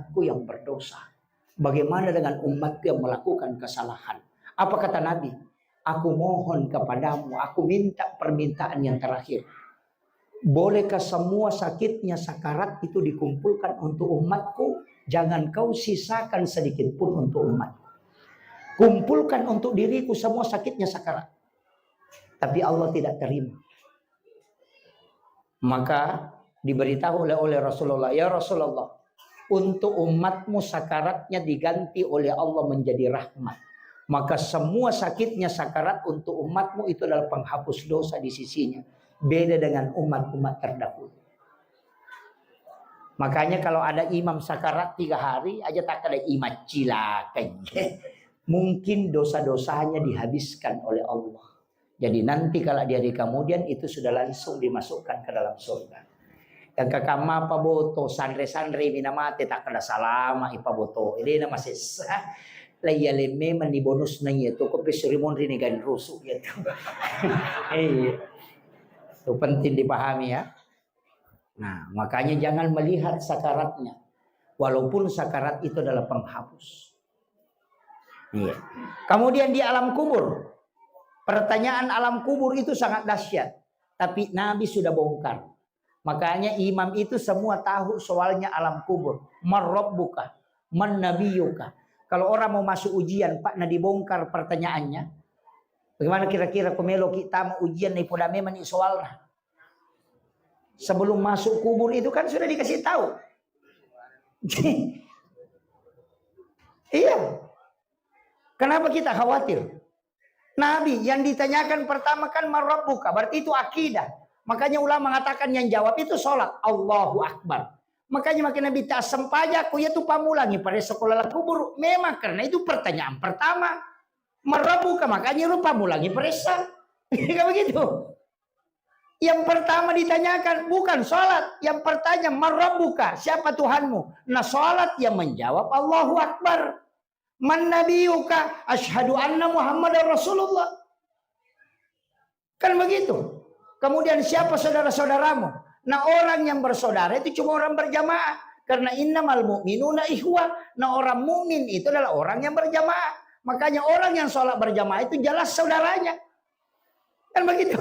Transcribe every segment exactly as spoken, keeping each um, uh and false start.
umatku yang berdosa. Bagaimana dengan umatku yang melakukan kesalahan? Apa kata Nabi? "Aku mohon kepadamu, aku minta permintaan yang terakhir. Bolehkah semua sakitnya sakarat itu dikumpulkan untuk umatku? Jangan kau sisakan sedikit pun untuk umatku. Kumpulkan untuk diriku semua sakitnya sakarat." Tapi Allah tidak terima. Maka diberitahu oleh, oleh Rasulullah, "Ya Rasulullah, untuk umatmu sakaratnya diganti oleh Allah menjadi rahmat. Maka semua sakitnya sakarat untuk umatmu itu adalah penghapus dosa di sisinya. Beda dengan umat-umat terdahulu." Makanya kalau ada imam sakarat tiga hari aja, tak ada imam cilaka. Mungkin dosa-dosanya dihabiskan oleh Allah. Jadi nanti kalau di hari kemudian itu sudah langsung dimasukkan ke dalam surga. Yang kakamma paboto, sanre-sanre mina mate, tak ada salama ipaboto. Ini nama sesa. Lah iya lemme meni bonus na iya tu, kok besuri monri ni gan rusu ya tu. Iya. Itu penting dipahami ya. Nah, makanya jangan melihat sakaratnya. Walaupun sakarat itu adalah penghapus. Iya. Kemudian di alam kubur. Pertanyaan alam kubur itu sangat dahsyat. Tapi Nabi sudah bongkar. Makanya imam itu semua tahu soalnya alam kubur. "Man rabbuka? Man nabiyuka?" Kalau orang mau masuk ujian, Pak, na dibongkar pertanyaannya. Bagaimana kira-kira ko melo kita mau ujian na ipoda memang ni soalna? Sebelum masuk kubur itu kan sudah dikasih tahu. Iya. Kenapa kita khawatir? Nabi yang ditanyakan pertama kan "Man rabbuka", berarti itu akidah. Makanya ulama mengatakan yang jawab itu sholat, Allahu Akbar. Makanya makin Nabi tak sempajak, ku itu pamulangi pada sekolah kubur. Memang karena itu pertanyaan pertama. "Man rabbuka", makanya lu pamulangi peresa. Kan begitu. Yang pertama ditanyakan bukan sholat, yang pertanyaan "Man rabbuka", siapa Tuhanmu? Nah, sholat yang menjawab "Allahu Akbar". "Man nabiyuka?" "Asyhadu anna Muhammadar Rasulullah." Kan begitu. Kemudian siapa saudara-saudaramu? Nah, orang yang bersaudara itu cuma orang berjamaah. Karena "Innamal mu'minuna ikhwah." Nah, orang mukmin itu adalah orang yang berjamaah. Makanya orang yang sholat berjamaah itu jelas saudaranya. Kan begitu.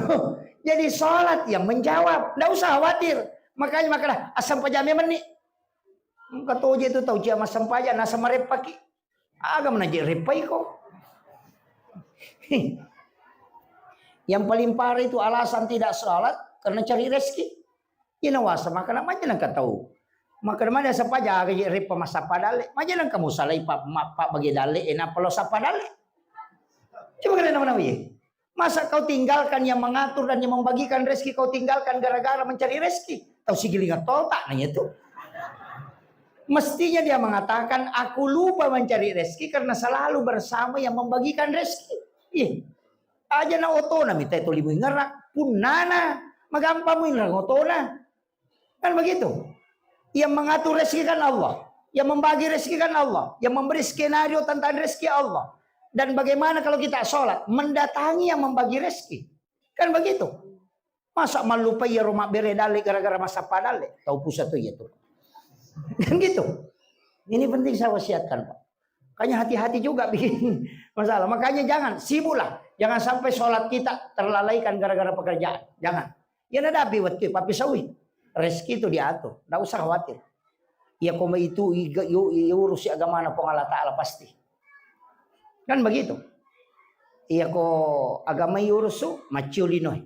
Jadi sholat yang menjawab. Nggak usah khawatir. Makanya makalah asam pajame meni. Engka toje itu tau cia masam paja, nasa mareppaki. Aga menaje reppai ko. Yang paling parah itu alasan tidak sholat karena cari rezeki. Ina wasa maka na maja nangka tau. Maka na maja sapaja aga je reppa masappa dalle. Maja nangka musalai pa, ma, pa bagi dalle, ena palo sappa dalle. Coba kalian nama-nama ye. Masa kau tinggalkan yang mengatur dan yang membagikan rezeki, kau tinggalkan gara-gara mencari rezeki? Tau sigilingan tolta nanya tu. Mestinya dia mengatakan, "Aku lupa mencari rezeki karena selalu bersama yang membagikan rezeki." Ih, aja na otona mita itu limu ingerang, punnana, magampang mu ingerang otona. Kan begitu? Yang mengatur rezeki kan Allah. Yang membagi rezeki kan Allah. Yang memberi skenario tentang rezeki Allah. Dan bagaimana kalau kita sholat? Mendatangi yang membagi rezeki. Kan begitu? Masa mallupai iyaro mabbere dalle gara-gara massappa dalle? Tau pusat tu iya tu. Kan gitu. Ini penting saya wasiatkan, Pak. Makanya hati-hati juga bikin masalah. Makanya jangan, sibuklah. Jangan sampai sholat kita terlalaikan gara-gara pekerjaan. Jangan. Ya nadapi wettu, pappisaui. Rezeki itu diatur. Nggak usah khawatir. Ya koma itu iga, yu, yu, urusi agamana Puang Allah Ta'ala pasti. Kan begitu. Iya ko agama yurusu, maccio linoi.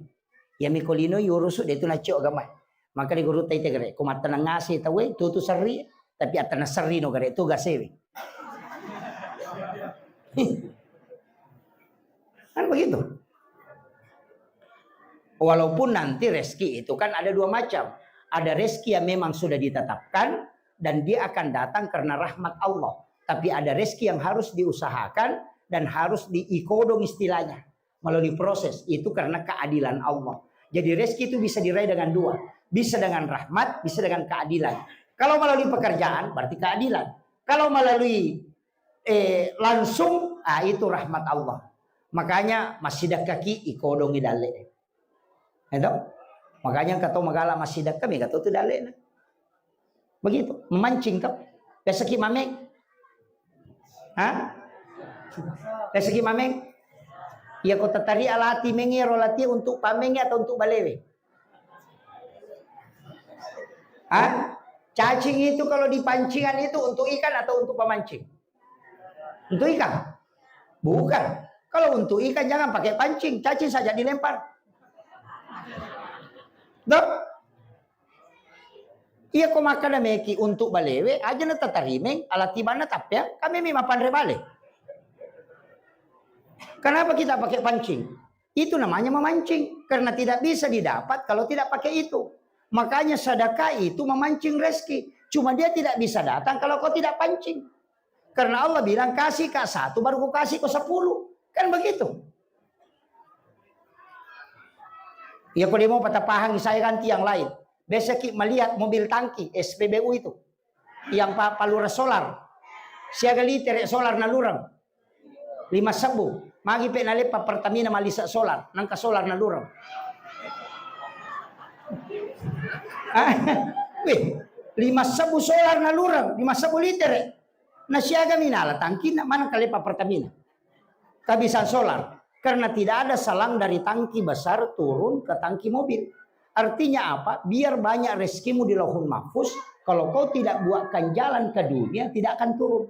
Iya miko linoi yurusu, de tu naccio agama. Maka di guru tai tegere, ko mattenang ngase tauwe, tutu serri, tapi attenang serri no gare, tu gasewe. Kan begitu. Walaupun nanti rezeki itu kan ada dua macam. Ada rezeki yang memang sudah ditetapkan dan dia akan datang karena rahmat Allah. Tapi ada rezeki yang harus diusahakan dan harus diikodong istilahnya. Melalui proses. Itu karena keadilan Allah. Jadi rezeki itu bisa diraih dengan dua. Bisa dengan rahmat, bisa dengan keadilan. Kalau melalui pekerjaan, berarti keadilan. Kalau melalui eh, langsung, ah, itu rahmat Allah. Makanya massidekkaki ikodongi dalle. Itu? Makanya engka to magala massidekka, mega to tu dalle. Begitu, memancing to. Biasaki mameng? Hah? Biasaki mameng? Iya, ko tatari alati meng ero lati untuk pameng atau untuk balewe? Hah? Cacing itu kalau di pancingan itu untuk ikan atau untuk pemancing? Untuk ikan? Bukan. Kalau untuk ikan jangan pakai pancing, cacing saja dilempar. Dok? Iya, ko makkeda meki untuk balewe, aja na tatarimeng, alati banna tappea, kami mi mapanre bale. Kenapa kita pakai pancing? Itu namanya memancing, karena tidak bisa didapat kalau tidak pakai itu. Makanya sedekah itu memancing rezeki. Cuma dia tidak bisa datang kalau kau tidak pancing. Karena Allah bilang, "Kasih kak satu, baru ku kasih kau sepuluh." Kan begitu. Ya, kalau dia mau patah pahang, saya ganti yang lain. Biasa ki melihat mobil tangki, S P B U itu. Yang pa-, palura solar. Siaga liter solar nalurang. Lima sebbu. Magi pe naleppa Pertamina malisa solar, nangka solar nalurang. Ah, weh, lima sebbu solar nalurang, lima sebbu liter. Na siaga minala tangkinna, mana kalepa Pertamina. Kehabisan solar. Karena tidak ada selang dari tangki besar turun ke tangki mobil. Artinya apa? Biar banyak rezekimu di Lauhul Mahfuz, kalau kau tidak buatkan jalan ke dunia, tidak akan turun.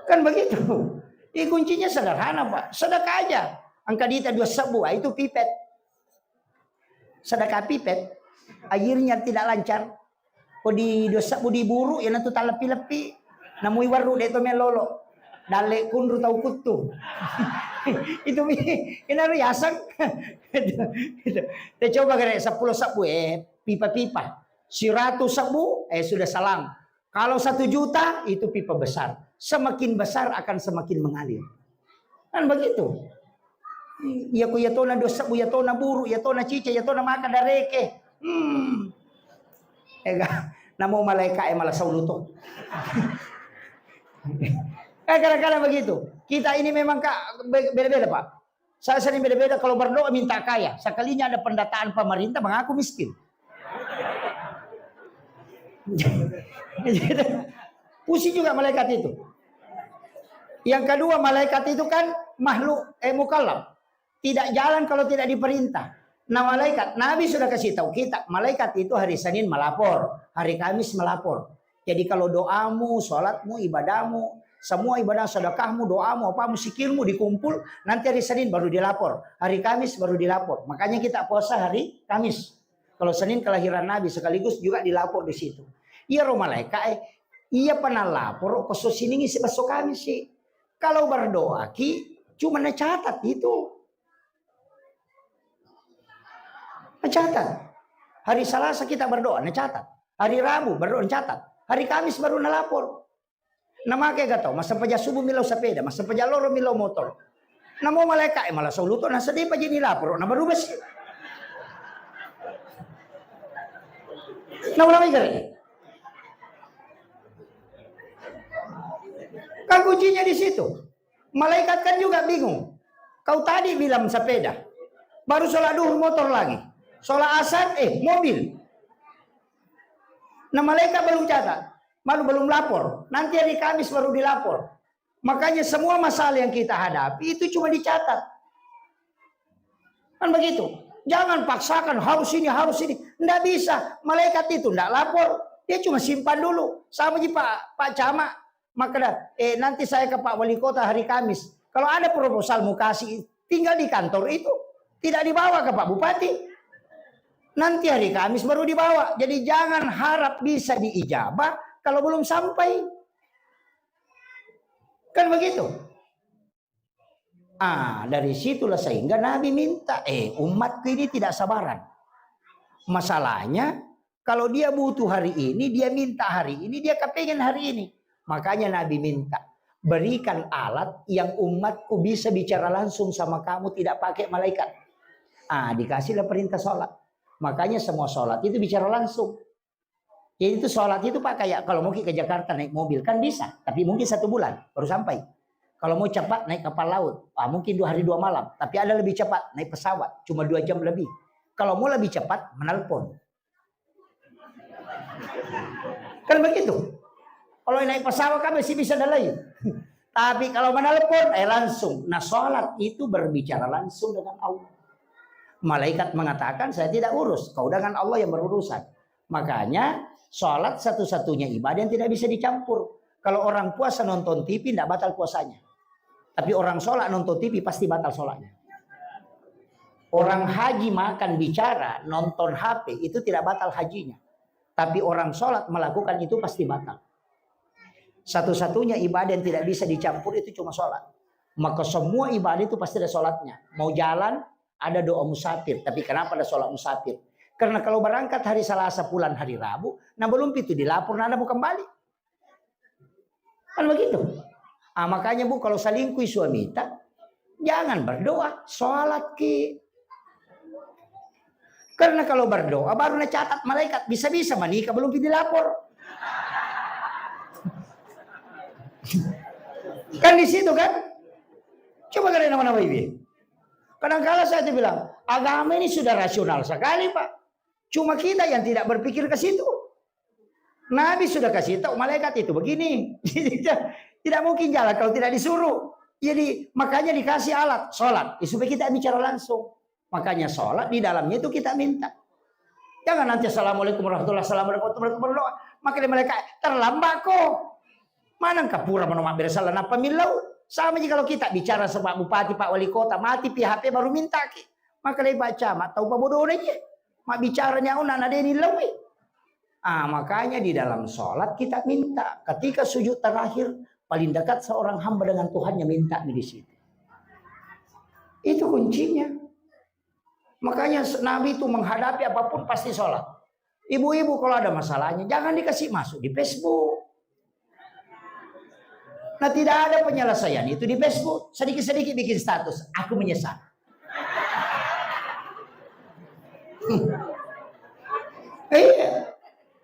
Kan begitu. Ini kuncinya sederhana, Pak. Sedekah aja. Angka dita dua sebbu, ah, itu pipet. Sedekah pipet, airnya tidak lancar. Ko di dua sebbu diburu, ya, natu talleppi-leppi. Namui warru de to melolo. Dalle kunru tau kuttu. Itu mi, ina riaseng. Itu, itu. Te coba gare sepuluh sebbu, eh, pipa-pipa. Seratus sebbu, eh, sudah selang. Kalau satu juta, itu pipa besar. Semakin besar akan semakin mengalir. Kan begitu. Iya, ko iya tona dua sebbu, iya tona buru, iya tona cica, iya tona maka dareke. Hmm. Ega, namo malaika e malah sauluto. Eh, kadang-kadang begitu. Kita ini memang, Kak, be-, beda-beda, Pak. Saya sering beda-beda kalau berdoa minta kaya. Sekalinya ada pendataan pemerintah mengaku miskin. Pusing juga malaikat itu. Yang kedua, malaikat itu kan makhluk, eh, mukallaf. Tidak jalan kalau tidak diperintah. Nah, malaikat, Nabi sudah kasih tahu kita, malaikat itu hari Senin melapor, hari Kamis melapor. Jadi kalau doamu, sholatmu, ibadahmu, semua ibadah sedekahmu, doamu, apamu, sikirmu dikumpul, nanti hari Senin baru dilapor, hari Kamis baru dilapor. Makanya kita puasa hari Kamis. Kalau Senin kelahiran Nabi sekaligus juga dilapor di situ. Iya ro malaika, eh, iya pernah lapor ko so siningi si basso Kamis si. Kalau berdoa ki cuma nacatat itu. Nacatat. Hari Selasa kita berdoa, nacatat. Hari Rabu berdoa, nacatat. Hari Kamis baru nalapor. Namake ga tau, massempajang subuh millau sepeda, massempajang loro millau motor. Namo malaika e malah sauluto, naseddi paji nilaporo, na berubah si. Naulawai gare. Kan kuncinya di situ. Malaikat kan juga bingung. Kau tadi bilang sepeda, baru sholat duhur motor lagi, sholat asar, eh, mobil. Nah, malaikat belum catat, malu belum lapor. Nanti hari Kamis baru dilapor. Makanya semua masalah yang kita hadapi itu cuma dicatat. Kan begitu. Jangan paksakan harus ini, harus ini. Nggak bisa. Malaikat itu nggak lapor. Dia cuma simpan dulu. Sama ji Pak, Pak Camat. Maka dah, eh, nanti saya ke Pak Wali Kota hari Kamis. Kalau ada proposal mau kasih, tinggal di kantor itu. Tidak dibawa ke Pak Bupati. Nanti hari Kamis baru dibawa. Jadi jangan harap bisa diijabah kalau belum sampai. Kan begitu. Ah, dari situlah sehingga Nabi minta, "Eh, umatku ini tidak sabaran." Masalahnya, kalau dia butuh hari ini, dia minta hari ini, dia kepengen hari ini. Makanya Nabi minta, "Berikan alat yang umatku bisa bicara langsung sama kamu, tidak pakai malaikat." Ah, dikasihlah perintah sholat. Makanya semua sholat itu bicara langsung. Jadi itu sholat itu, Pak, kayak kalau mau ki ke Jakarta naik mobil, kan bisa, tapi mungkin satu bulan baru sampai. Kalau mau cepat naik kapal laut, ah, mungkin dua hari dua malam, tapi ada lebih cepat naik pesawat, cuma dua jam lebih. Kalau mau lebih cepat, menelpon. Kan begitu. Kalau naik pesawat kan masih bisa dalai. Tapi kalau menelpon, eh, langsung. Nah, sholat itu berbicara langsung dengan Allah. Malaikat mengatakan, "Saya tidak urus. Kau dengan Allah yang berurusan." Makanya, sholat satu-satunya ibadah yang tidak bisa dicampur. Kalau orang puasa nonton T V, tidak batal puasanya. Tapi orang sholat nonton T V, pasti batal sholatnya. Orang haji makan, bicara, nonton H P, itu tidak batal hajinya. Tapi orang sholat melakukan itu pasti batal. Satu-satunya ibadah yang tidak bisa dicampur itu cuma sholat. Maka semua ibadah itu pasti ada sholatnya. Mau jalan, ada doa musafir. Tapi kenapa ada sholat musafir? Karena kalau berangkat hari Selasa, pulang hari Rabu, nah, belum itu dilapor, nah, ada mau kembali. Kan begitu. Ah, makanya, Bu, kalau selingkuh suamita, jangan berdoa, sholat ki. Karena kalau berdoa, baru nacatat malaikat, bisa-bisa menikah, belum pi dilapor. Kan di situ, kan? Coba kalian nama-nama ibu. Kadangkala saya tuh bilang, agama ini sudah rasional sekali, Pak. Cuma kita yang tidak berpikir ke situ. Nabi sudah kasih tahu malaikat itu begini. Tidak mungkin jalan kalau tidak disuruh. Jadi, makanya dikasih alat, sholat. Ya, supaya kita bicara langsung. Makanya sholat di dalamnya itu kita minta. Jangan nanti, "Assalamualaikum warahmatullahi wabarakatuh," berdoa. Maka dia malaikat, "Terlambat kok. Mana engka pura mano mabbere sala nappa millau?" Sama ji kalau kita bicara sama bupati, Pak Wali Kota, mati pi H P baru minta ki. Maka dia baca, "Ma tau pabodona iya. Mabbicara nyauna na deni lawi." Ah, makanya di dalam sholat kita minta. Ketika sujud terakhir, paling dekat seorang hamba dengan Tuhannya, minta di situ. Itu kuncinya. Makanya s-, Nabi itu menghadapi apapun pasti sholat. Ibu-ibu kalau ada masalahnya, jangan dikasih masuk di Facebook. Nah, tidak ada penyelesaian itu di Facebook. Sedikit-sedikit bikin status, "Aku menyesal." Iya.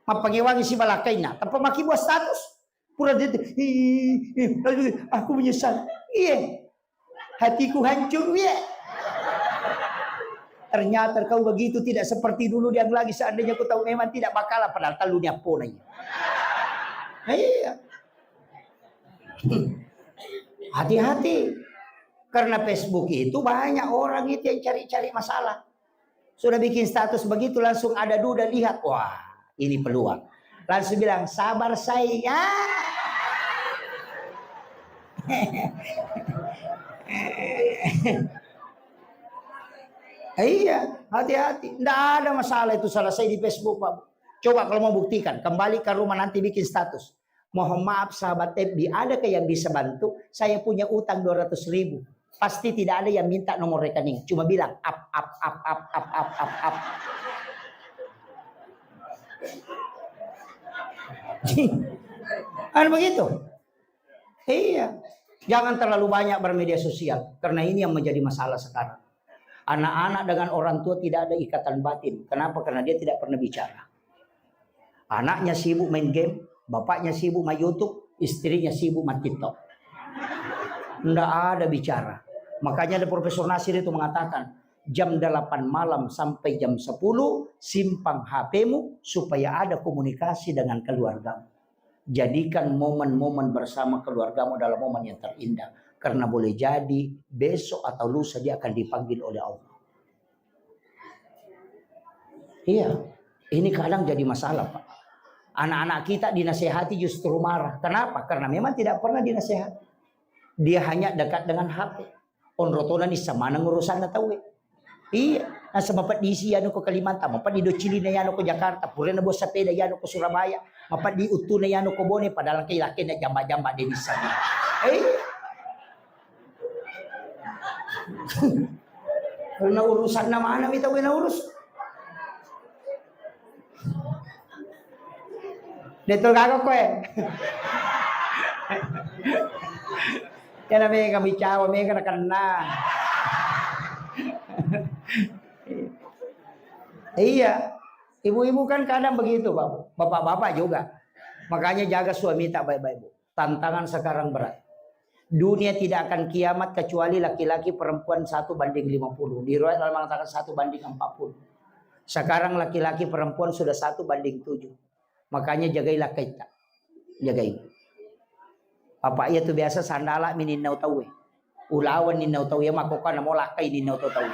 Mappangewangi si balakaina, tanpa maki buat status. Pura dia, "Ih, ih, aduh, aku menyesal." Iya. Hatiku hancur, iya. Ternyata kau begitu, tidak seperti dulu yang lagi. Seandainya ku tahu memang tidak bakalan, padahal telu ni appona iya. Iya. Hati-hati. Karena Facebook itu banyak orang itu yang cari-cari masalah. Sudah bikin status begitu, langsung ada duda lihat. Wah, ini peluang. Langsung bilang, "Sabar, sayang." Iya, hati-hati. Ndak ada masalah itu selesai di Facebook, Pak. Coba kalau mau buktikan, kembali ke rumah nanti bikin status. "Mohon maaf, sahabat F B, adakah yang bisa bantu? Saya punya utang dua ratus ribu." Pasti tidak ada yang minta nomor rekening. Cuma bilang, "Ap, ap, ap, ap, ap, ap, ap, ap, ap." Kan begitu? Iya. Jangan terlalu banyak bermedia sosial, karena ini yang menjadi masalah sekarang. Anak-anak dengan orang tua tidak ada ikatan batin. Kenapa? Karena dia tidak pernah bicara. Anaknya sibuk main game, bapaknya sibuk main YouTube, istrinya sibuk main TikTok. Ndak ada bicara. Makanya ada Profesor Nasir itu mengatakan, "Jam delapan malam sampai jam sepuluh, simpan H P-mu supaya ada komunikasi dengan keluargamu. Jadikan momen-momen bersama keluargamu adalah momen yang terindah. Karena boleh jadi besok atau lusa dia akan dipanggil oleh Allah." Iya, ini kadang jadi masalah, Pak. Anak-anak kita dinasehati justru marah. Kenapa? Karena memang tidak pernah dinasehati. Dia hanya dekat dengan H P. Onrotona ni semaneng urusanna tauwe. Iya, nasa mapeddisi yanu ko Kalimantan, mapeddi docilina yanu ko Jakarta, purana buah sepeda yanu ko Surabaya, mapeddi uttuna yanu ko Bone, padahal ke lakena jamba-jamba de bisa. Iya. Karena urusanna mana mi tauwe na urus. Detto gaga koe. Kena mega bicara, mega nakenna. Iya. Ibu-ibu kan kadang begitu, Pak. Bapak-bapak juga. Makanya jaga suami tak baik-baik, Bu. Tantangan sekarang berat. Dunia tidak akan kiamat kecuali laki-laki perempuan satu banding lima puluh. Di riwayat lain mengatakan satu banding empat puluh. Sekarang laki-laki perempuan sudah satu banding tujuh. Makanya jagai lakkaitta. Jagai. Apa iya tu biasa sandala mi ninnau tauwe. Ulawan ninnau tau iya makkokkoe namo lakkai ninnau tau tauwe.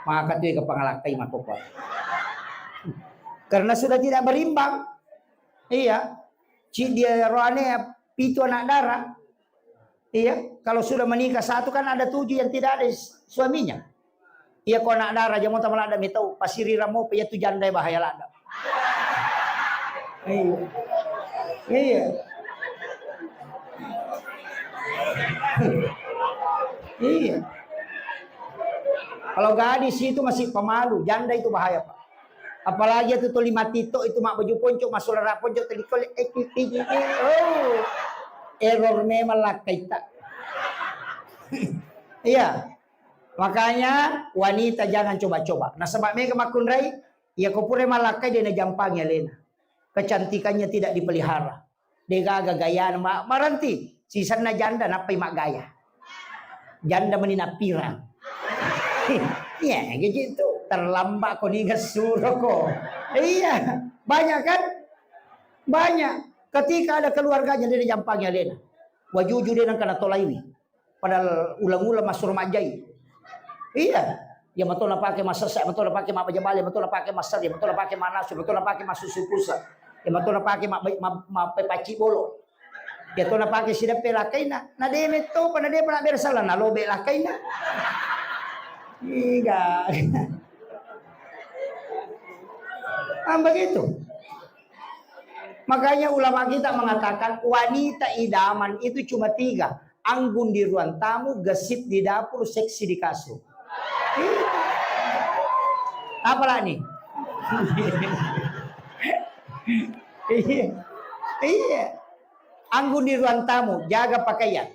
Maka tu iya pangalakkai makkokkoe. Karena sudah tidak berimbang. Iya. Ci dia roane pitu anak dara. Iya, kalau sudah menikah satu kan ada tujuh yang tidak ada s-, suaminya. Iya, ko anak dara jamo tama ladda mitau, pasiri ramo pe iya tu janda bahaya ladda. Iya. Iya. Iya. Kalau gadis itu masih pemalu, janda itu bahaya, Pak. Apalagi itu tuli mati to itu mak baju ponco, masuk lara ponco tadi kole, eh, ti-, ti-, ti-, ti-, oh. Error memang lakkaitta. Iya. Makanya wanita jangan coba-coba. Nasaba mega makkunrai, iya ko pura malakkai de najampangi alena. Kecantikannya tidak dipelihara. Degaga gayana ma-, maranti. Sisenna janda nappai maggaya. Janda meni nappirang. Iya, gitu. Terlambat ko niga suro ko. Iya, banyak kan? Banyak. Ketika ada keluarganya dia jampangi alena. Wajuju dia nang kana tolaiwi. Padahal ulang-ulang masuk rumah jai. Iya. Ya mato napake masessa, mato napake mabbaja bale, mato napake massari, mato napake manasu, mato napake masusu pusa. Ya mato napake mabbe-, mab-, mabbe pacci bolo. Ya to napake sideppe lakkaina, na de metto pa na de pa nabbere sala na lobe lakkaina. Iga. Ah, begitu. Makanya ulama kita mengatakan wanita idaman itu cuma tiga. Anggun di ruang tamu, gesit di dapur, seksi di kasur. Iya. Apa lagi? Iya. Iya. Anggun di ruang tamu, jaga pakaian.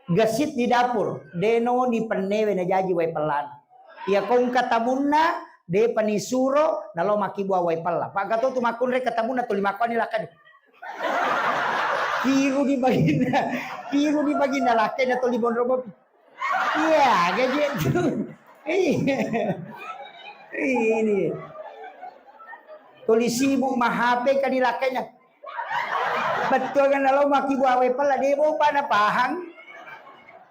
Gesit di dapur, deno ni pennewe na jaji wae pellana. Iya kongka tamunna, de pani suro, nalo makkibua wae pella. Paggato tu makkunre katamunna tuli makkoni lakkani. Kiru di baginda, kiru di baginda lakkaina tuli monro bopi. Iya, gaji itu. Iya. Ini. Tuli sibuk ma H P ka di lakkaina. Bettuanna nalo makkibua wae pella de bopa na pahang.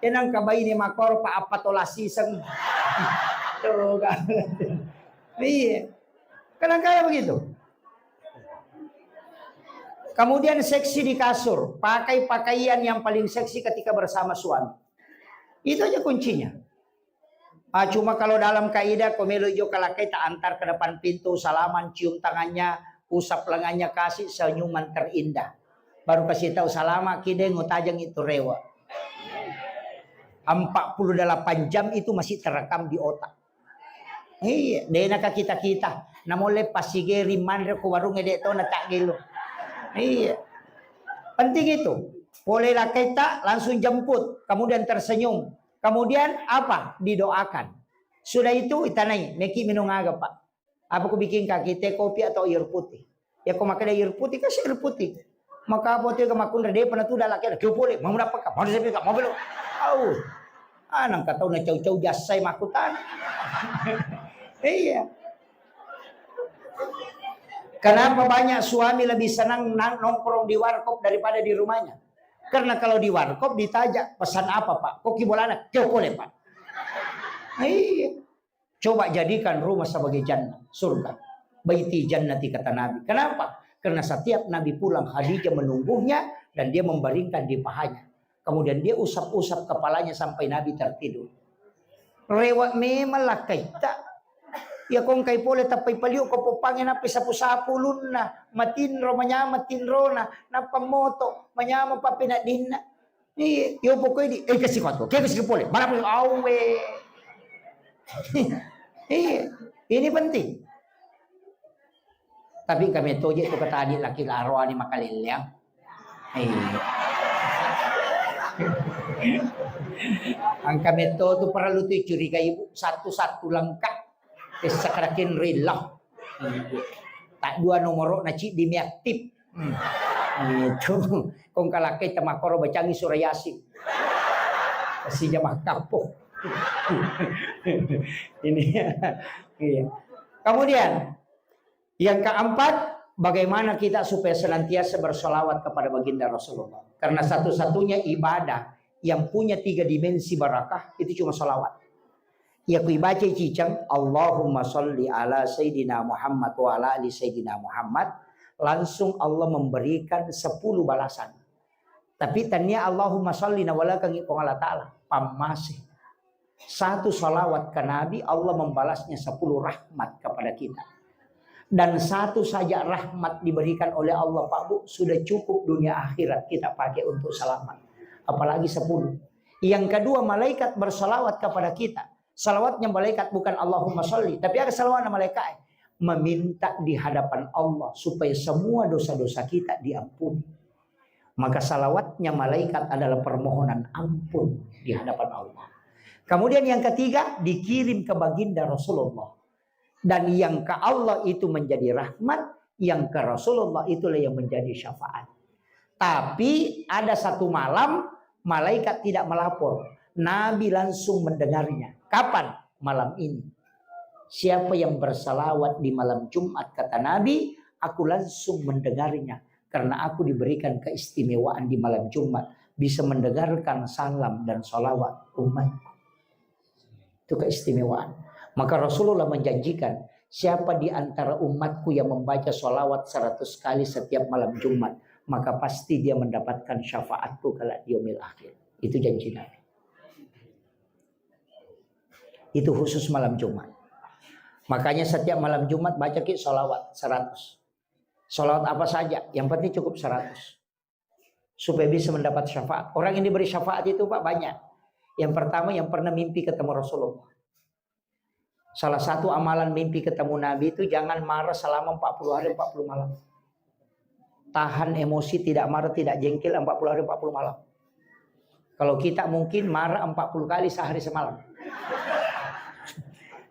Enang ka baine makoro pa apa tola siseng. Tuh, kan. Iya. Kadang-kadang begitu. Kemudian seksi di kasur, pakai pakaian yang paling seksi ketika bersama suami. Itu aja kuncinya. Ah, cuma kalau dalam kaidah, ko melo jo kalakkai ta antar ke depan pintu, salaman, cium tangannya, usap lengannya, kasih senyuman terindah. Baru kasih tahu, "Salama ki de, ngutajang itu rewa." Empat puluh delapan jam itu masih terekam di otak. Iya, de naka kita-kita. Namolle pasigeri manre ko warung de to na tak gelo. Iya. Penting itu. Pole lakkaita langsung jemput, kemudian tersenyum. Kemudian apa? Didoakan. Sudah itu itanai, "Meki minum aga, Pak?" "Apa ku bikin kaki teh, kopi atau air putih?" "Ya ko makkeda air putih, kasih air putih." Maka apa tu ke makkunre depa na tu dalam kira, "Kio pole, mau dapat kah? Mau saya mau belum?" Au. Ah, nang katau na cau-cau jasai makutan. Iya. Kenapa banyak suami lebih senang nang-, nongkrong di warkop daripada di rumahnya? Karena kalau di warkop ditanya, "Pesan apa, Pak?" "Koki bolana." "Kio pole, Pak." Iya. Coba jadikan rumah sebagai jannah, surga. "Baiti jannati," kata Nabi. Kenapa? Karena setiap Nabi pulang, Khadijah menunggunya dan dia membaringkan di pahanya. Kemudian dia usap-usap kepalanya sampai Nabi tertidur. Rewa memang lakkaitta. Ya kongkai pole tappai paliu ko poppange nappai sapu-sapu ulunna, matinro, manyameng tinrona, nappa moto, manyameng pappeneddinna. Iya, yo pokoknya di, eh, kasih kotor, kayak kasih pole, mana pun awe. Iya, ini penting. Tapi kami toje tu kata adik laki laroani makaleleang. Iya. Angka metto tu perlu tu curiga ibu, satu-satu lengkap. Tessa karakin rilla. Tak dua nomoro na ciddi mi aktif. Hmm. Itu. Kong kalakkai tamakkoro bacangi surah Yasin. Sijama kappo. Ini. Iya. Kemudian yang keempat, Bagaimana kita supaya senantiasa bersolawat kepada baginda Rasulullah? Karena satu-satunya ibadah yang punya tiga dimensi barakah itu cuma solawat. Ya, ku ibaca ciceng, "Allahumma salli ala Sayyidina Muhammad wa ala ali Sayyidina Muhammad," langsung Allah memberikan sepuluh balasan. Tapi tania Allahumma salli na walakangi Puang Allah Ta'ala, pammase. Satu salawat ke Nabi, Allah membalasnya sepuluh rahmat kepada kita. Dan satu saja rahmat diberikan oleh Allah, Pak Bu, sudah cukup dunia akhirat kita pakai untuk selamat. Apalagi sepuluh. Yang kedua, malaikat bersalawat kepada kita. Salawatnya malaikat bukan Allahumma salli, tapi ada salawatnya malaikat, meminta di hadapan Allah supaya semua dosa-dosa kita diampuni. Maka salawatnya malaikat adalah permohonan ampun di hadapan Allah. Kemudian yang ketiga, dikirim ke baginda Rasulullah. Dan yang ke Allah itu menjadi rahmat, yang ke Rasulullah itulah yang menjadi syafaat. Tapi ada satu malam, malaikat tidak melapor. Nabi langsung mendengarnya. Kapan? Malam ini. Siapa yang bersalawat di malam Jumat, kata Nabi, aku langsung mendengarnya. Karena aku diberikan keistimewaan di malam Jumat, bisa mendengarkan salam dan salawat umatku. Itu keistimewaan. Maka Rasulullah menjanjikan, siapa di antara umatku yang membaca salawat seratus kali setiap malam Jumat, maka pasti dia mendapatkan syafaatku kelak di yaumil akhir. Itu janji Nabi. Itu khusus malam Jumat. Makanya setiap malam Jumat baca ki salawat seratus. Salawat apa saja, yang penting cukup seratus. Supaya bisa mendapat syafaat. Orang yang diberi syafaat itu, Pak, banyak. Yang pertama, yang pernah mimpi ketemu Rasulullah. Salah satu amalan mimpi ketemu Nabi itu, jangan marah selama empat puluh hari, empat puluh malam. Tahan emosi, tidak marah, tidak jengkel empat puluh hari, empat puluh malam. Kalau kita mungkin marah empat puluh kali sehari semalam.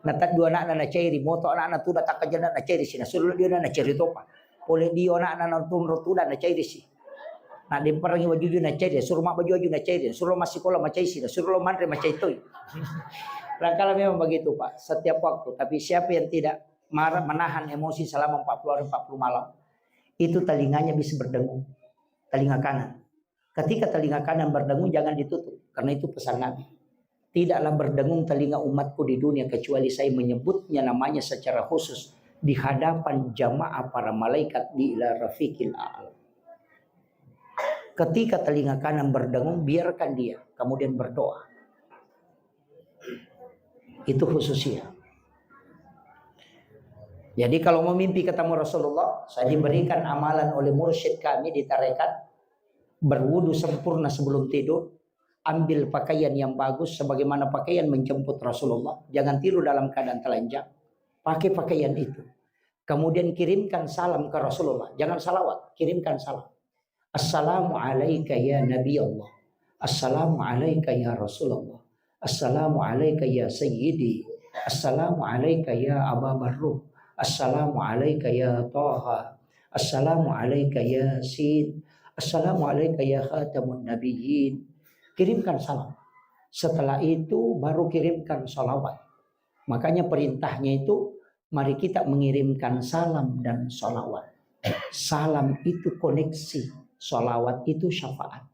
Nataddu ana'na nacairi, moto ana'na tudang, takkajana nacairi si, nasuro dio na nacairi topa. Pole dio ana'na natunro tudang nacairi si. Nademperangi wajuju nacairi, suro mabbaju aju nacairi, suro massikola macai si, suro lo manre macai toi. Kadangkala memang begitu, Pak, setiap waktu. Tapi siapa yang tidak marah, menahan emosi selama empat puluh hari, empat puluh malam, itu telinganya bisa berdengung. Telinga kanan. Ketika telinga kanan berdengung, jangan ditutup, karena itu pesan Nabi. Tidaklah berdengung telinga umatku di dunia kecuali saya menyebutnya namanya secara khusus di hadapan jamaah para malaikat di ila rafiqil a'la. Ketika telinga kanan berdengung, biarkan dia, kemudian berdoa. Itu khususnya. Jadi kalau mau mimpi ketemu Rasulullah, saya diberikan amalan oleh mursyid kami di tarekat, berwudu sempurna sebelum tidur, ambil pakaian yang bagus sebagaimana pakaian menjemput Rasulullah. Jangan tidur dalam keadaan telanjang. Pakai pakaian itu. Kemudian kirimkan salam ke Rasulullah. Jangan salawat, kirimkan salam. "Assalamu alaika ya Nabi Allah. Assalamu alaika ya Rasulullah. Assalamu alaika ya Sayyidi. Assalamu alaika ya Aba Barruh. Assalamu alaika ya Taha. Assalamu alaika ya Sin. Assalamu alaika ya Khatamun Nabiyyin." Kirimkan salam. Setelah itu baru kirimkan salawat. Makanya perintahnya itu, mari kita mengirimkan salam dan salawat. Salam itu koneksi, salawat itu syafaat.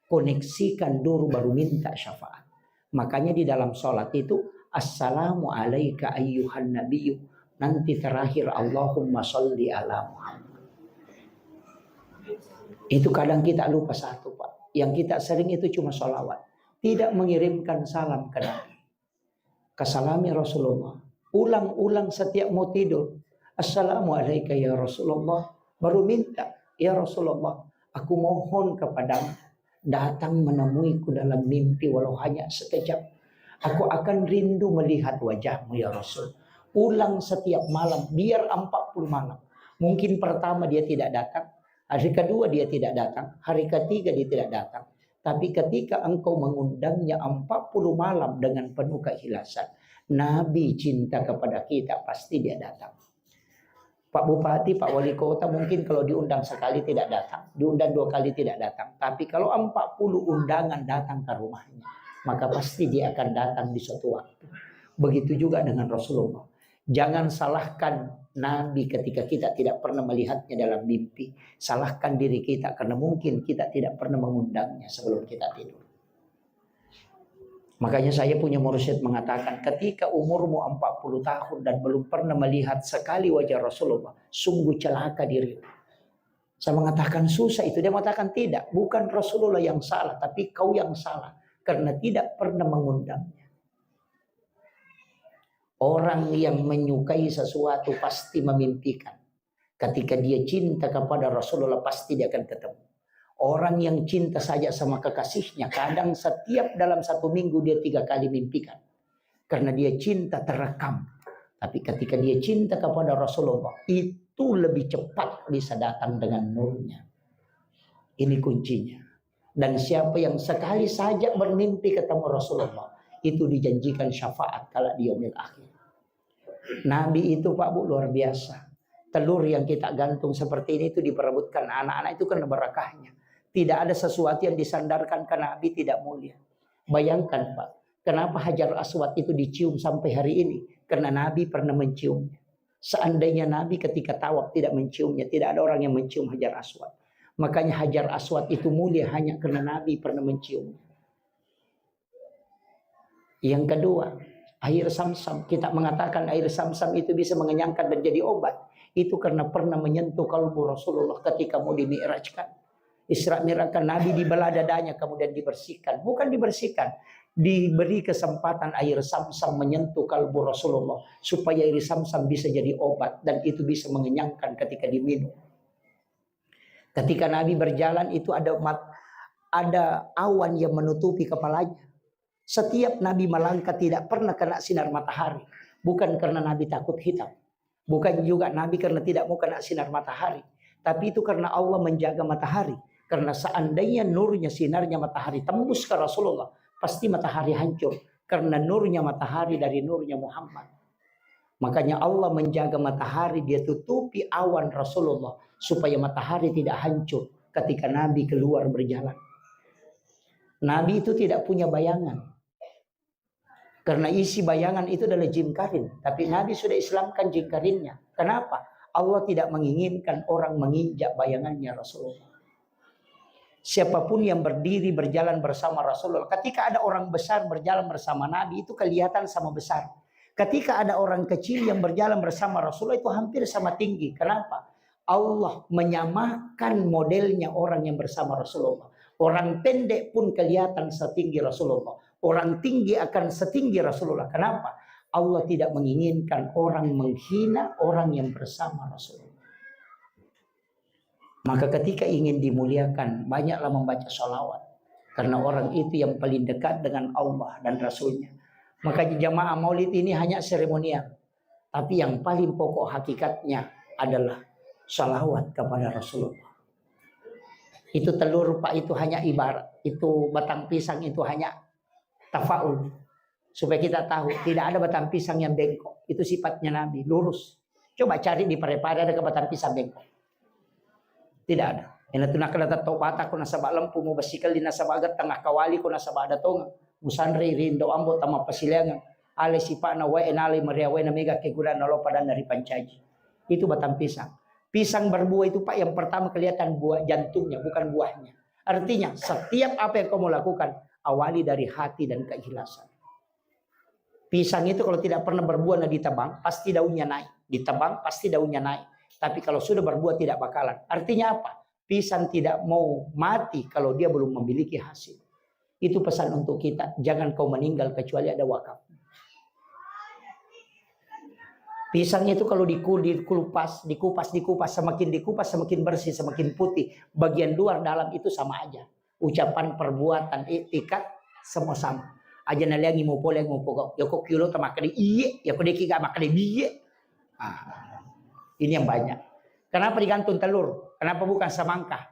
Koneksikan dulu baru minta syafaat. Makanya di dalam salat itu, "Assalamu alaika ayyuhan nabiyyu." Nanti terakhir, "Allahumma salli ala Muhammad." Itu kadang kita lupa satu, Pak. Yang kita sering itu cuma salawat. Tidak mengirimkan salam ke Nabi. Kasalami Rasulullah. Ulang-ulang setiap mau tidur. "Assalamu alaika ya Rasulullah." Baru minta, "Ya Rasulullah, aku mohon kepadamu, datang menemuiku dalam mimpi walau hanya sekejap. Aku akan rindu melihat wajahmu ya Rasul." Ulang setiap malam, biar empat puluh malam. Mungkin pertama dia tidak datang, hari kedua dia tidak datang, hari ketiga dia tidak datang. Tapi ketika engkau mengundangnya empat puluh malam dengan penuh keikhlasan, Nabi cinta kepada kita, pasti dia datang. Pak Bupati, Pak Wali Kota mungkin kalau diundang sekali tidak datang, diundang dua kali tidak datang. Tapi kalau empat puluh undangan datang ke rumahnya, maka pasti dia akan datang di suatu waktu. Begitu juga dengan Rasulullah. Jangan salahkan Nabi ketika kita tidak pernah melihatnya dalam mimpi. Salahkan diri kita karena mungkin kita tidak pernah mengundangnya sebelum kita tidur. Makanya saya punya mursyid mengatakan, ketika umurmu empat puluh tahun dan belum pernah melihat sekali wajah Rasulullah, sungguh celaka dirimu. Saya mengatakan, "Susah itu." Dia mengatakan, "Tidak, bukan Rasulullah yang salah, tapi kau yang salah karena tidak pernah mengundangnya." Orang yang menyukai sesuatu pasti memimpikan. Ketika dia cinta kepada Rasulullah, pasti dia akan ketemu. Orang yang cinta saja sama kekasihnya, kadang setiap dalam satu minggu dia tiga kali mimpikan. Karena dia cinta terekam. Tapi ketika dia cinta kepada Rasulullah, itu lebih cepat bisa datang dengan nurnya. Ini kuncinya. Dan siapa yang sekali saja bermimpi ketemu Rasulullah, itu dijanjikan syafaat kala di yaumil akhir. Nabi itu, Pak Bu, luar biasa. Telur yang kita gantung seperti ini itu diperebutkan anak-anak itu karena barakahnya. Tidak ada sesuatu yang disandarkan ke Nabi tidak mulia. Bayangkan, Pak, kenapa Hajar Aswad itu dicium sampai hari ini? Karena Nabi pernah menciumnya. Seandainya Nabi ketika tawaf tidak menciumnya, tidak ada orang yang mencium Hajar Aswad. Makanya Hajar Aswad itu mulia hanya karena Nabi pernah menciumnya. Yang kedua, air Samsam. Kita mengatakan air Samsam itu bisa mengenyangkan dan jadi obat. Itu karena pernah menyentuh kalbu Rasulullah ketika mau dimi'rajkan. Isra Mi'rajkan, Nabi dibelah dadanya, kemudian dibersihkan. Bukan dibersihkan, diberi kesempatan air Samsam menyentuh kalbu Rasulullah, supaya air Samsam bisa jadi obat dan itu bisa mengenyangkan ketika diminum. Ketika Nabi berjalan itu ada mat-, ada awan yang menutupi kepalanya. Setiap Nabi melangkah tidak pernah kena sinar matahari. Bukan karena Nabi takut hitam. Bukan juga Nabi karena tidak mau kena sinar matahari. Tapi itu karena Allah menjaga matahari. Karena seandainya nurnya, sinarnya matahari tembus ke Rasulullah, pasti matahari hancur. Karena nurnya matahari dari nurnya Muhammad. Makanya Allah menjaga matahari, dia tutupi awan Rasulullah supaya matahari tidak hancur ketika Nabi keluar berjalan. Nabi itu tidak punya bayangan. Karena isi bayangan itu adalah jim karim. Tapi Nabi sudah Islamkan jim karimnya. Kenapa? Allah tidak menginginkan orang menginjak bayangannya Rasulullah. Siapapun yang berdiri berjalan bersama Rasulullah, ketika ada orang besar berjalan bersama Nabi, itu kelihatan sama besar. Ketika ada orang kecil yang berjalan bersama Rasulullah, itu hampir sama tinggi. Kenapa? Allah menyamakan modelnya orang yang bersama Rasulullah. Orang pendek pun kelihatan setinggi Rasulullah. Orang tinggi akan setinggi Rasulullah. Kenapa? Allah tidak menginginkan orang menghina orang yang bersama Rasulullah. Maka ketika ingin dimuliakan, banyaklah membaca salawat. Karena orang itu yang paling dekat dengan Allah dan Rasulnya. Maka jamaah maulid ini hanya seremonial. Tapi yang paling pokok hakikatnya adalah salawat kepada Rasulullah. Itu telur, Pak, itu hanya ibarat. Itu batang pisang itu hanya tafaul. Supaya kita tahu, tidak ada batang pisang yang bengkok. Itu sifatnya Nabi, lurus. Coba cari di Parepare, adakah batang pisang bengkok? Tidak ada. Ina tu nakkeda tettong bata ko nasaba lempu, mubessikelli nasaba gettang, akkawali ko nasaba ada tongeng, musanrei ri indo ambo tama pasileangeng, ale sipa'na wae, nalai maria wae, na mega kegunanna lao padanna ripancaji. Itu batang pisang. Pisang berbuah itu, Pak, yang pertama kelihatan buah jantungnya, bukan buahnya. Artinya, setiap apa yang kamu lakukan, awali dari hati dan keikhlasan. Pisang itu kalau tidak pernah berbuah, nah, ditebang, pasti daunnya naik. Ditebang, pasti daunnya naik. Tapi kalau sudah berbuah, tidak bakalan. Artinya apa? Pisang tidak mau mati kalau dia belum memiliki hasil. Itu pesan untuk kita. Jangan kau meninggal kecuali ada wakaf. Pisang itu kalau diku-, dikupas, dikupas, dikupas, semakin dikupas, semakin bersih, semakin putih. Bagian luar, dalam itu sama aja. Ucapan, perbuatan, iktikad, semua sama. Aja naleangi mupole, mupogau. Yako kiulo ta makkeda iye, yako deki ga makkeda biye. Ah, ini yang banyak. Kenapa digantung telur? Kenapa bukan semangka?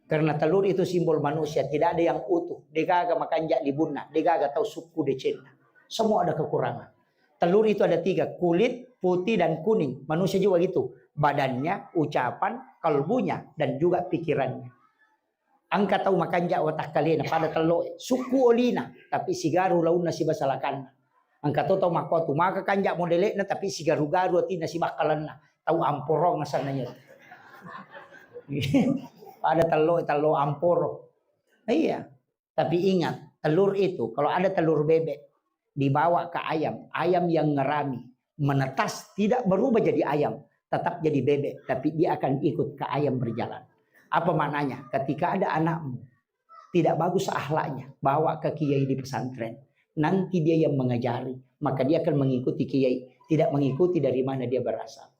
Karena telur itu simbol manusia, tidak ada yang utuh. Degaga makanja libunna, degaga tau sukku decenna. Semua ada kekurangan. Telur itu ada tiga, kulit, putih, dan kuning. Manusia juga gitu. Badannya, ucapan, kalbunya, dan juga pikirannya. Engka tau makanja watakkalena, pada tello, sukku olina, tapi sigaru launna sibasalakanna. Engka to tau makkuatu, maka kanja modele'na tapi sigaru-garu atinna sibakkalenna. Tau amporong asenna iya. Pada tello, tello amporo. Iya. Tapi ingat, telur itu kalau ada telur bebek dibawa ke ayam, ayam yang ngerami, menetas tidak berubah jadi ayam, tetap jadi bebek, tapi dia akan ikut ke ayam berjalan. Apa maknanya? Ketika ada anakmu tidak bagus akhlaknya, bawa ke kiai di pesantren. Nanti dia yang mengajari, maka dia akan mengikuti kiai. Tidak mengikuti dari mana dia berasal.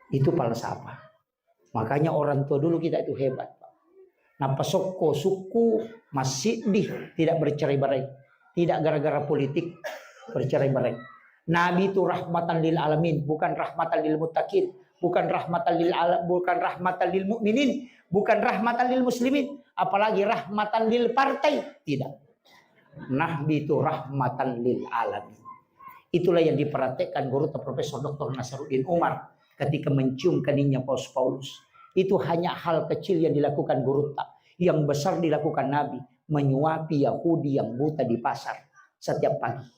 Itu falsafah. Makanya orang tua dulu kita itu hebat, Pak. Napasokko sukku massiddi tidak bercerai-berai. Tidak gara-gara politik bercerai-berai. Nabi itu rahmatan lil alamin, bukan rahmatan lil muttaqin, bukan rahmatan lil ala-, bukan rahmatan lil mukminin, bukan rahmatan lil muslimin, apalagi rahmatan lil partai. Tidak. Nahbi itu rahmatan lil alamin. Itulah yang diperhatikan guru Profesor Doktor Nasaruddin Umar ketika mencium keningnya Paus Paulus. Itu hanya hal kecil yang dilakukan guru, tak. Yang besar dilakukan Nabi, menyuapi Yahudi yang buta di pasar setiap pagi.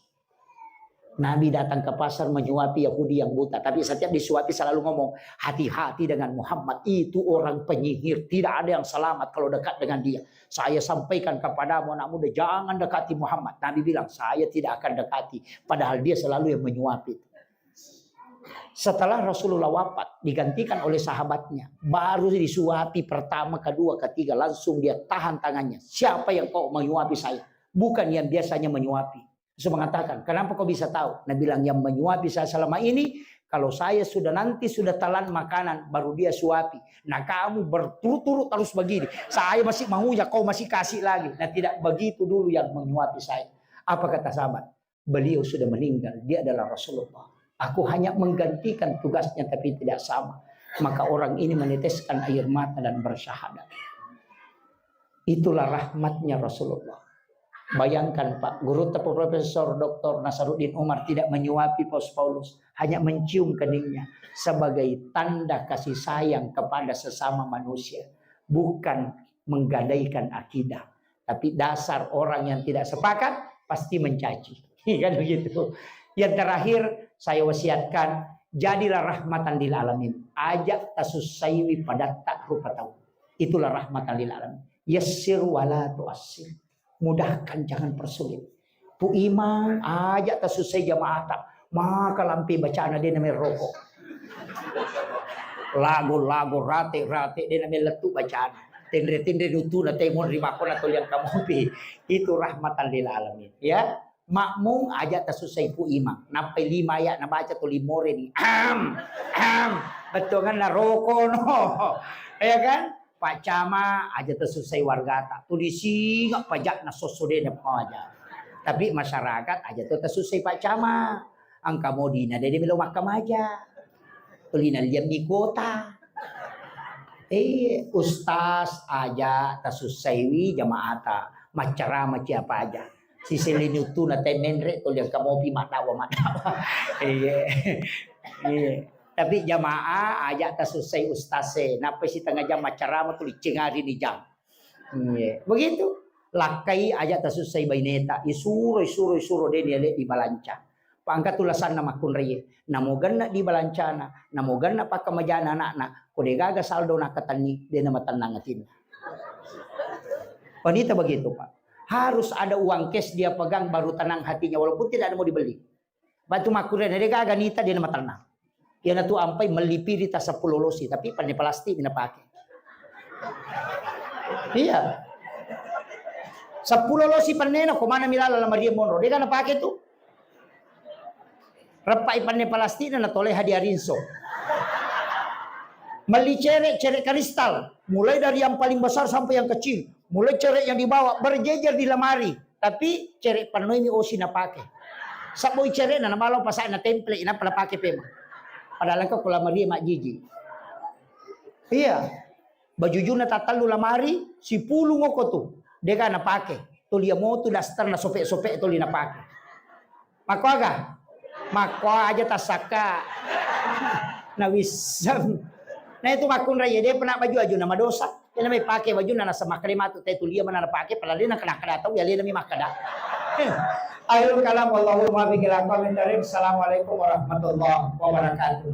Nabi datang ke pasar menyuapi Yahudi yang buta. Tapi setiap disuapi selalu ngomong, "Hati-hati dengan Muhammad. Itu orang penyihir. Tidak ada yang selamat kalau dekat dengan dia. Saya sampaikan kepadamu anak muda, jangan dekati Muhammad." Nabi bilang, "Saya tidak akan dekati." Padahal dia selalu yang menyuapi. Setelah Rasulullah wafat, digantikan oleh sahabatnya. Baru disuapi pertama, kedua, ketiga. Langsung dia tahan tangannya. "Siapa yang kau menyuapi saya? Bukan yang biasanya menyuapi." Terus mengatakan, "Kenapa kau bisa tahu?" Nah, bilang, "Yang menyuapi saya selama ini, kalau saya sudah nanti sudah telan makanan, baru dia suapi. Nah, kamu berturut-turut terus begini. Saya masih mau ya, kau masih kasih lagi." Nah, tidak begitu dulu yang menyuapi saya. Apa kata sahabat? "Beliau sudah meninggal, dia adalah Rasulullah. Aku hanya menggantikan tugasnya tapi tidak sama." Maka orang ini meneteskan air mata dan bersyahadat. Itulah rahmatnya Rasulullah. Bayangkan, Pak, guru tepu Profesor Doktor Nasaruddin Umar tidak menyuapi Paus Paulus, hanya mencium keningnya sebagai tanda kasih sayang kepada sesama manusia, bukan menggadaikan akidah. Tapi dasar orang yang tidak sepakat pasti mencaci. Kan begitu. Yang terakhir saya wasiatkan, jadilah rahmatan lil alamin. Aja tasussaiwi padatta rupa tau. Itulah rahmatan lil alamin. Yassir wala tuassir. Mudahkan, jangan persulit. Pu Imang, aja tasussai jamaata. Maka lampe bacana de name roko. Lago-lago, rate-rate, de name lettu bacana. Tenre-tenre nutuna temon rimakona toliang kamopi. Itu rahmatan lil alamin, ya. Makmum aja tasussai Pu Imang. Nappai lima ayat nabaca tuli more ni. Am, am. Bettuanganna roko no. Ya kan? Pak Camat aja tasussai wargata. Tuli singa pajakna sosso de napaja. Tapi masyarakat aja to tasussai Pak Camat. Engka modina de melo makkamaja. Tuli nalliang mi kuota. Eh, ustaz aja tasussaiwi jamaata. Maccarama ciapa aja. Siselini uttuna te menre tuli engka mopi maddawa, maddawa. Iya. Iya. Tapi jamaah aja tasussai ustaz e. Nappa sitengnga jam maccarama tuli cengari ni jam. Iya. Begitu. Lakkai aja tasussai baineta. Isuro, isuro, isuro de ni ale di balanca. Pangka tulasanna makkunraie. Namo genna di balancana, namo genna pakkamajana anakna, ko de gaga saldo nakatenni, de namatennang atinna. Wanita begitu, Pak. Harus ada uang cash dia pegang baru tenang hatinya, walaupun tidak ada mau dibeli. Batu makkurena de gaga nita de namatennang. Iyanatu ampai melli piri ta seppulo losi, tapi penne plastik mina pake. Iya. Seppulo losi pennena, ko mana milala lamaria monro, de gaga napake tu. Reppai penne plastikna natolei hadiah rinso. Melli cere, cere kristal, mulai dari yang paling besar sampai yang kecil. Mulai cere yang dibawa berjejer di lemari, tapi cere pennoimi osi napake. Sabboi cerena namalo pasai na template, nappa napake pema. Padahal engka ko lamari majjiji. Iya. Bajujunna tattellu lamari, sipulung oko tu. Dega napake. Tuli motu daster na sope-sope tuli napake. Makkuaga? Makkoa aja tassakka. Nawisseng. Nah, itu makkunrai, ya, dia pernah baju-baju nama dosa. Dia namanya pakai baju, nana semakkeda matu, teh tulia mana pakai, padahal dia nak kena-kena tahu, ya, dia namanya makkeda. Akhirul kalam, wallahul muwaffiq ila aqwamit thariq. Assalamualaikum warahmatullahi wabarakatuh.